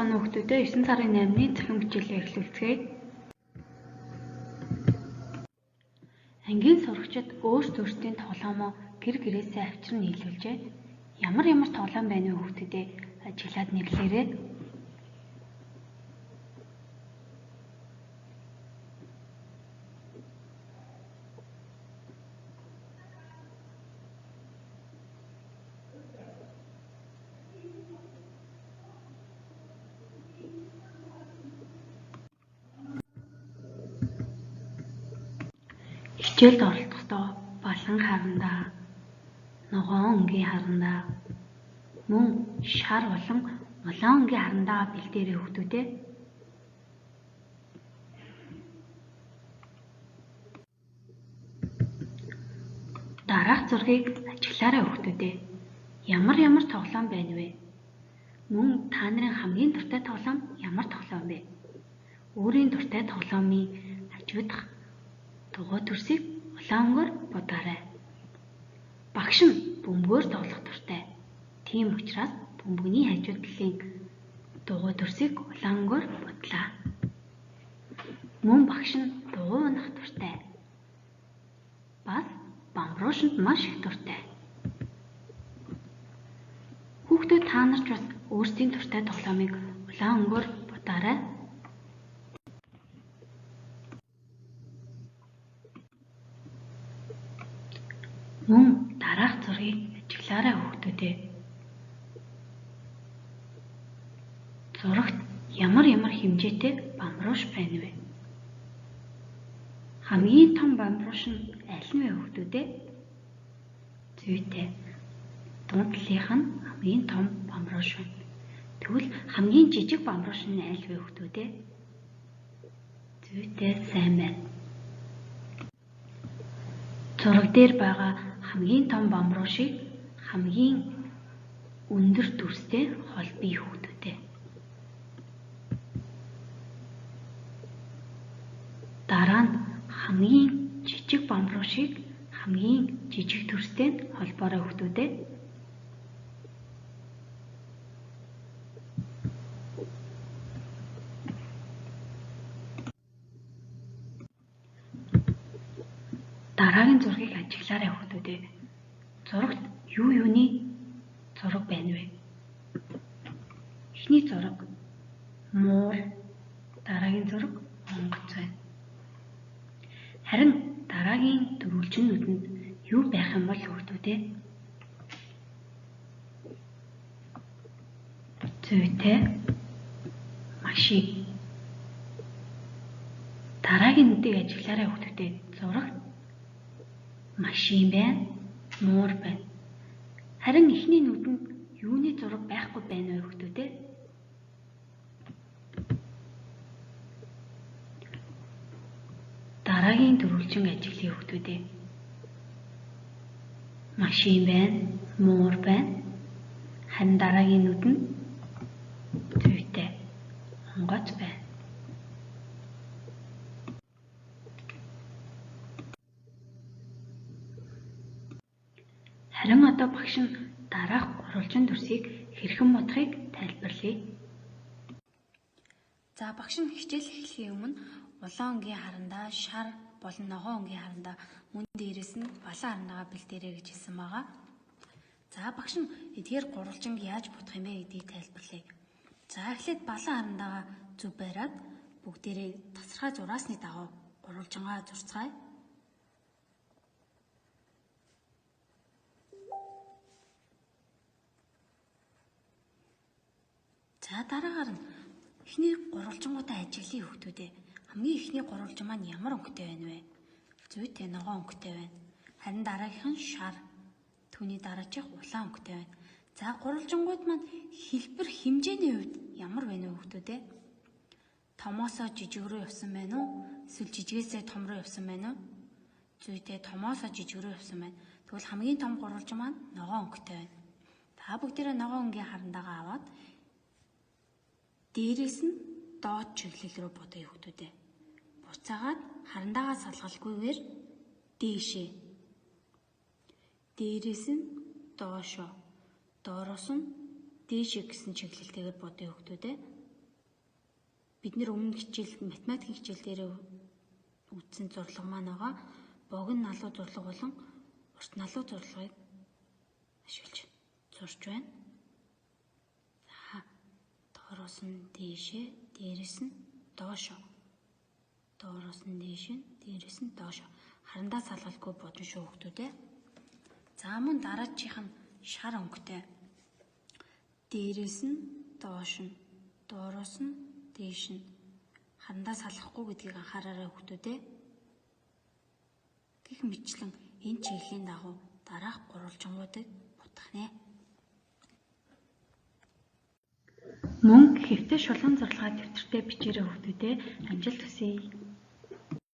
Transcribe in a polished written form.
байцгаана уу хүүхдүүдээ 9 сарын 8-ны цахим хичээлээ эхлүүлцгээе. Ангийн сурагчид өөрсд өөрсдийн тоглоомоо гэр гэрээсээ авчран нийлүүлжээ. Ямар ямар тоглоом байна вэ хүүхдүүдээ ажиглаад нэрлээрэй. Хичээлд оролцохдоо балан харандаа, ногоон өнгийн харандаа, мөн шар болон улаан өнгийн харандаа бэлдээрэй хүүхдүүдээ. Дараах зургийг ажиглаарай хүүхдүүдээ. Ямар ямар тоглоом байна вэ? Мөн та нарын хамгийн дуртай тоглоом ямар тоглоом бэ? Өөрийн дуртай тоглоомын хажуудах дугуй төрсийг улаан өнгөөр будаарай. Багш нь бөмбөгөөр тоглох дуртай. Тийм учраас бөмбөгний хажуу талын дугуй төрсийг улаан өнгөөр будлаа. Мөн багш нь дугуй унах дуртай. Бас бамбруушинд маш их дуртай. Хүүхдүүд та нар ч бас өөрсдийн дуртай тоглоомыг улаан өнгөөр будаарай. Мөн дараах зургийг ажиглаарай хүүхдүүдээ. Зурагт ямар ямар хэмжээтэй бамбрууш байна вэ? Хамгийн том бамбрууш нь аль нь вэ хүүхдүүдээ? Зүйтэй. Дунд талынх нь хамгийн том бамбрууш байна. Тэгвэл хамгийн жижиг бамбрууш нь аль вэ хүүхдүүдээ? Зүйтэй, сайн байна. Зураг дээр байгаа хамгийн том бамбруушийг хамгийн өндөр дүрстэй холбоё хүүхдүүдээ. Дараа нь хамгийн жижиг бамбруушийг хамгийн жижиг дүрстэй холбоорой хүүхдүүдээ. Дараагийн зургийг ажиглаарай хүүхдүүдээ. Зурагт юу юуны зураг байна вэ? Эхний зураг муур, дараагийн зураг онгоц байна. Харин дараагийн дөрвөлжин нүдэнд юу байх юм бол хүүхдүүдээ? Зүйтэй, машин. Дараагийн нүдийг ажиглаарай хүүхдүүдээ. Зурагт машин байна, муур байна. Харин эхний нүдэнд юуны зураг байхгүй байна вэ хүүхдүүдээ? Дараагийн дөрвөлжин ажиглая хүүхдүүдээ. Машин байна, муур байна. Харин дараагийн нүд нь зүйтэй, онгоц байна. Харин одоо багш нь дараах гурвалжин дүрсийг хэрхэн бодохыг тайлбарлая. За багш нь хичээл эхлэхийн өмнө улаан өнгийн харандаа, шар болон ногоон өнгийн харандаа, мөн дээрээс нь балан харандаага бэлдээрэй гэж хэлсэн байгаа. За багш нь эдгээр гурвалжинг яаж бодох юм бэ гэдгийг тайлбарлая. За эхлээд балан харандаага зөв бариад бүгдээрээ тасархай зураасны дагуу гурвалжингаа зурцгаая. За дараагаар нь эхний гурвалжингуудаа ажиглая хүүхдүүдээ. Хамгийн эхний гурвалжин маань ямар өнгөтэй байна вэ? Зүйтэй, ногоон өнгөтэй байна. Харин дараагийнх нь шар. Түүний дараачих улаан өнгөтэй байна. За гурвалжингууд маань хэлбэр хэмжээний хувьд ямар байна вэ хүүхдүүдээ? Томоосоо жижиг рүү явсан байна уу? Эсвэл жижигээсээ том руу явсан байна уу? Зүйтэй, томоосоо жижиг рүү явсан байна. Тэгвэл хамгийн том гурвалжин маань ногоон өнгөтэй байна. Та бүгдээрээ ногоон өнгийн харандаага аваад дээрээс нь доод чиглэл рүү бодъё хүүхдүүдээ. Буцаагаад харандаагаа салгалгүйгээр дээшээ. Дээрээс нь доошоо, доороос нь дээшээ гэсэн чиглэлтэйгээр бодъё хүүхдүүдээ. Бид нэр өмнө хичээл математикийн хичээл дээр үзсэн зурлага маань байгаа. Богино налуу зурлага болон урт налуу зурлагыг ашиглаж зурж байна. За, доороос нь дээшээ, дээрээс нь доошоо. Доороос нь дээшээ, дээрээс нь доошоо. Харандаа салгалгүй бодно шүү хүүхдүүд ээ. За, мөн дараачих нь шар өнгөтэй. Дээрээс нь доош нь, доороос нь дээш нь. Харандаа салахгүй гэдгийг анхаараарай хүүхдүүд ээ. Гэх мэтчлэн энэ чиглэлийн дагуу дараах гурвалжингуудыг бутгах нэ. Мөн хэвтэ шулуун зурлагаа дэвтэртээ бичээрэй хүүхдүүд ээ. Амжилт хүсье.